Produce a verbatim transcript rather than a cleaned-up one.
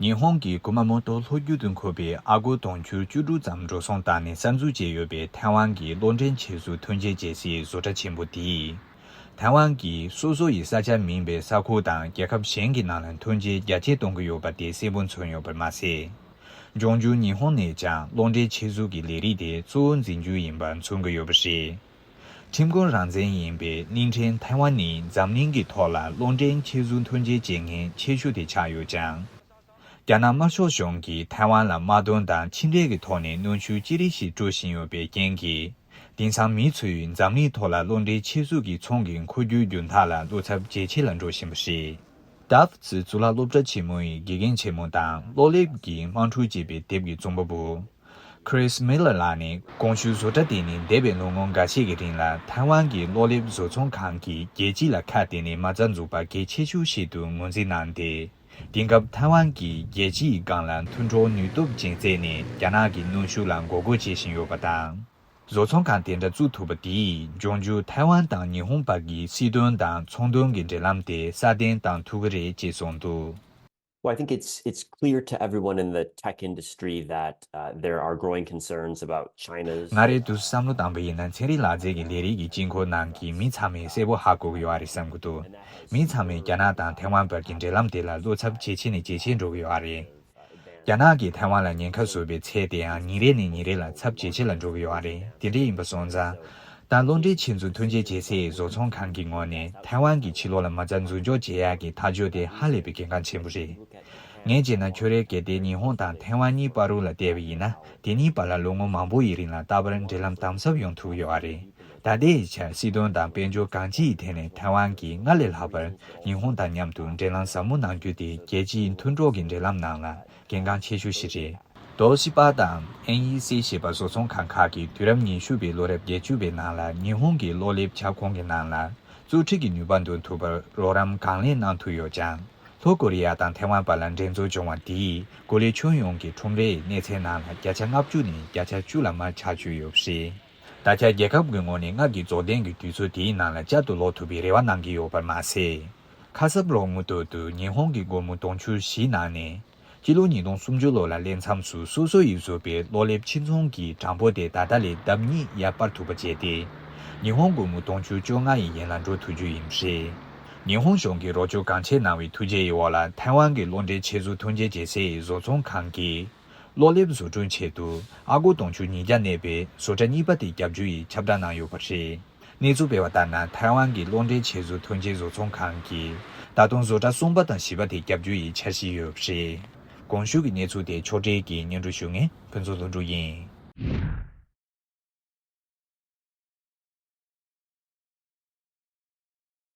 ཉི་ཧོང་གིས་ཀུ་མ་མོ་ཏོ་ལྷོ་རྒྱུད་དུ་འཁོད་པའི་ཨ་སྒོར་དུང་ཕྱུར་བཅུ་དྲུག་ཙམ་འགྲོ་སོང་བཏང་ནས་གསར་འཛུགས་བྱས་ཡོད་པའི་ཐའེ་ཝན་གྱི་གློག་འདྲེན་ཆེད་དུ་ཐོན་སྐྱེད་བྱེད་སའི་བཟོ་གྲྭ་ཆེན་པོ་དེས། ཐའེ་ཝན་གྱིས་སོ་སོ་ཡི་ས་ཆ་མིན་པའི་ས་ཁུལ་དང་རྒྱལ་ཁབ་གཞན་གྱི་ནང་ལ་ཐོན་སྐྱེད་རྒྱ་སྐྱེད་གཏོང་གི་ཡོད་པ་དེ་གསལ་པོ་མཚོན་ཡོད་པར་མ་ཟད། འབྱུང་འགྱུར་ཉི་ཧོང་ནས་ཀྱང་གློག་འདྲེན་ཆེད་དུ་གི་ལས་རིགས་དེ་གཙོ་བོ་འཛིན་རྒྱུ་ཡིན་པ་མཚོན་གྱི་ཡོད་པ་རེད། ཁྲིམས་ཁང་རང་བཙན་ཡིན་པའི་གླིང་ཕྲན་ཐའེ་ཝན་ནི་འཛམ་གླིང་གི་ཐོག་ལ་གློག་འདྲེན་ཆེད་དུ་ཐོན་སྐྱེད་བྱེད་མཁན་ཆེ་ཤོས་དེ་ཆགས་ཡོད་ཀྱང་། རྒྱ་ནག་དམར་ཤོག་གཞུང་གིས་ཐའེ་ཝན་ལ་དམག་དོན་དང་ཕྱི་འབྲེལ་གྱི་ཐོག་ནས་གནོན་ཤུགས་ཅི་རིགས་ཤིག་སྤྲོད་བཞིན་ཡོད་པའི་རྐྱེན་གྱིས། དེང་སང་མི་ཚོས་འཛམ་གླིང་ཐོག་ལ་གློག་འདྲེན་ཆེད་དུ་གི་ཚོང་གི་འཁོར་རྒྱུག་རྒྱུན་ཐག་ལ་བློ་འཚབ་ཇེ་ཆེ་ལ་འགྲོ་བཞིན་པ་རེད། Tufts གཙུག་ལག་སློབ་གྲྭ་ཆེན་མོ་ཡི་དགེ་རྒན་ཆེན་མོ་དང་གློག་ལེབ་ཀྱི་དམག་འཁྲུག་ཅེས་པའི་དེབ་ཀྱི་རྩོམ་པ་པོ། Chris Miller ལགས་ནི་གོང་ཞུས་བཟོ་གྲྭ་དེ་ནི་འདས་པའི་ལོ་ངོ་འགའ་ཤས་ཀྱི་རིང་ལ་ཐའེ་ཝན་གྱི་གློག་ལེབ་བཟོ་ཚོང་ཁང་གིས་རྒྱལ་སྤྱི་ལ་ཁ་གཏད་ནས་མ་རྩ་འཛུགས་པ་གལ་ཆེ་ཤོས་ཤིག་ཏུ་ངོས་འཛིན་གནང་སྟེ། དེང་སྐབས་ཐའེ་ཝན་གྱིས་རྒྱལ་སྤྱིའི་སྒང་ལ་མཐུན་གྲོགས་ནུས་སྟོབས་ཅན་བཙལ་ནས་རྒྱ་ནག་གི་གནོན་ཤུགས་ལ་མགོ་སྐོར་བྱེད་བཞིན་ཡོད་པ་དང་། བཟོ་ཚོང་ཁང་དེ་འདྲ་བཙུགས་ཐུབ་པ་དེས་འབྱུང་འགྱུར་ཐའེ་ཝན་དང་ཉི་ཧོང་བར་གྱི་སྲིད་དོན་དང་ཚོང་དོན་གྱི་འབྲེལ་ལམ་དེ་སྲ་བརྟན་བཏང་ཐུབ་ཀྱི་རེད་ཅེས་གསུངས་འདུག Well, I think it's it's clear to everyone in the tech industry that uh, there are growing concerns about China's. ང་རའི་དུས་བསམ་བློ་བཏང་པ་ཡིན་ན་ཚན་རིག་ལག་རྩལ་གྱི་ལས་རིགས་ཀྱི་དཀྱིལ་འཁོར་ནང་གི་མི་ཚང་མས་གསལ་པོ་ཧ་གོ་གི་ཡོད་རེད་བསམ་གྱི་འདུག་མི་ཚང་མས་རྒྱ་ནག་དང་ཐའེ་ཝན་བར་གྱི་འབྲེལ་ལམ་དེ་ལ་བློ་འཚབ་ཇེ་ཆེ་ནས་ཇེ་ཆེར་འགྲོ་གི་ཡོད་རེད། རྒྱ་ནག་གིས་ཐའེ་ཝན་ལ་ཉེན་ཁ་བཟོ་བའི་ཚད་དེའང་ཉིན་རེ་ནས་ཉིན་རེ་ལ་ཚབས་ཇེ་ཆེ་ལ་འགྲོ་གི་ཡོད་རེད། དེ་འདྲ་ཡིན་པ་སོང་ཙང་། ད་གློག་འདྲེན་ཆེད་དུ་ཐོན་སྐྱེད་བྱེད་སའི་བཟོ་ཚོང་ཁང་གི་ངོས་ནས་ཐའེ་ཝན་གྱི་ཕྱི་ལོགས་ལ་མ་རྩ་འཛུགས་འཇོག་བྱེད་ཡག་གི་ཐག་གཅོད་དེ་ཧ་ལས་པའི་གལ་འགངས་ཆེན་པོ་རེད། ངས་བྱས་ན་ཁྱོད་རའི་གལ་ཏེ་ཉི་ཧོང་དང་ཐའེ་ཝན་གཉིས་བར་དུ་ལ་བལྟས་པ་ཡིན་ན་དེ་གཉིས་བར་ལ་ལོ་ངོ་མང་པོ་ཡི་རིང་ལ་རྟག་པར་འབྲེལ་ལམ་དམ་ཟབ་ཡོང་ཐུབ་ཡོད་རེད། ད་ལྟའི་ཆར་སྲིད་དོན་དང་དཔལ་འབྱོར་གང་ཅིའི་ཐད་ནས་ཐའེ་ཝན་གྱིས་སྔར་ལས་ལྷག་པར་ཉི་ཧོང་དང་མཉམ་དུ་འབྲེལ་ལམ་ཟབ་མོ་གནང་རྒྱུ་དེ་རྒྱལ་སྤྱིའི་མཐུན་གྲོགས་ཀྱི་འབྲེལ་ལམ་ནང་ལ་གལ་འགངས་ཆེ་ཤོས་ཤིག་རེད། དོ་ཤི་པ་དང་ཨེན་ཡི་སི་ཞེས་པ་བཟོ་ཚོང་ཁང་ཁག་གིས་དུས་རབས་ཉི་ཤུ་པའི་ལོ་རབས་བརྒྱད་ཅུ་པའི་ནང་ལ་ཉི་ཧོང་གི་གློག་ལེབ་ཁྱབ་ཁོངས་ཀྱི་ནང་ལ་བཙོག་ཁྲིག་གི་ནུས་པ་འདོན་ཐུབ་པར་རོགས་རམ་གང་ལེགས་གནང་ཐུབ་ཡོད་ཀྱང་། ལྷོ་ཀོ་རི་ཡ་དང་ཐའེ་ཝན་བར་ལ་འགྲན་རྩོད་བྱུང་བ་དེས་གོ་ལའི་ཁྱོན་ཡོངས་ཀྱི་ཁྲོམ་རའི་གནས་ཚད་ནང་ལ་བརྒྱ་ཆ་ལྔ་བཅུ་ནས་བརྒྱ་ཆ་བཅུ་ལ་མར་ཆག་བཅུག་ཡོད་པ་རེད། ད་ཆ་རྒྱལ་ཁབ་ཀྱི་ངོས་ནས་སྔར་གྱི་རྫོགས་ལྡན་གྱི་དུས་ཚོད་དེའི་ནང་ལ་བསྐྱར་དུ་ལོག་ཐུབ་པའི་རེ་བ་གནང་གི་ཡོད་པར་མ་ཟད། ཁ་གསབ་རོགས་དངུལ་ཐོག་ཏུ་ཉི་ཧོང་གི་སྒོར་མོ་དུང་ཕྱུར་བཞིའི་ནང་ནས། སྤྱི་ལོ་ཉིས་སྟོང་སུམ་ཅུ་ལོ་ལ་སླེབས་མཚམས་སུ་སོ་སོ་ཡིས་བཟོས་པའི་གློག་ལེབ་ཕྱིར་ཚོང་གི་གྲངས་འབོར་དེ་ད་ལྟ་ལས་ལྡབ་གཉིས་ཡར་སྤར་ཐུབ་པ་བྱས་ཏེ། ཉི་ཧོང་སྒོར་མོ་དུང་ཕྱུར་བཅོ་ལྔ་ཡི་ཡན་ལ་འགྲོ་ཐུབ་རྒྱུ་ཡིན་པ་རེད། ཉི་ཧོང་གཞུང་གིས་རོགས་སྐྱོར་གང་ཆེ་གནང་བའི་ཐུགས་རྗེ་ཡི་འོག་ལ་ཐའེ་ཝན་གྱི་གློག་འདྲེན་ཆེད་དུ་ཐོན་སྐྱེད་བྱེད་སའི་བཟོ་ཚོང་ཁང་གིས། གློག་ལེབ་བཟོ་སྐྲུན་ཆེད་དུ་ཨ་སྒོར་དུང་ཕྱུར་ཉིས་བརྒྱ་གནས་པའི་བཟོ་གྲྭ་གཉིས་པ་དེ་བརྒྱབ་རྒྱུ་ཡི་ཁྱབ་བསྒྲགས་གནང་ཡོད་པ་རེད། གནས་ཚུལ་སྤེལ་བ་ལྟར་ན་ཐའེ་ཝན་གྱི་གློག་འདྲེན་ཆེད་དུ་ཐོན་སྐྱེད་བཟོ་ཚོང་ཁང་གིས་ད་དུང་བཟོ་གྲྭ་གསུམ་པ་དང་བཞི་པ་དེ་བརྒྱབ་རྒྱུ་ཡི་འཆར་གཞི་ཡོད་པ་རེད། གོང་ཞུས་ཀྱི་གནས་ཚུལ་དེ་ཕྱོགས་སྒྲིག་གིས་སྙན་སྒྲོན་ཞུ་མཁན་ཕུན་ཚོགས་ལྷུན་གྲུབ་ཡིན།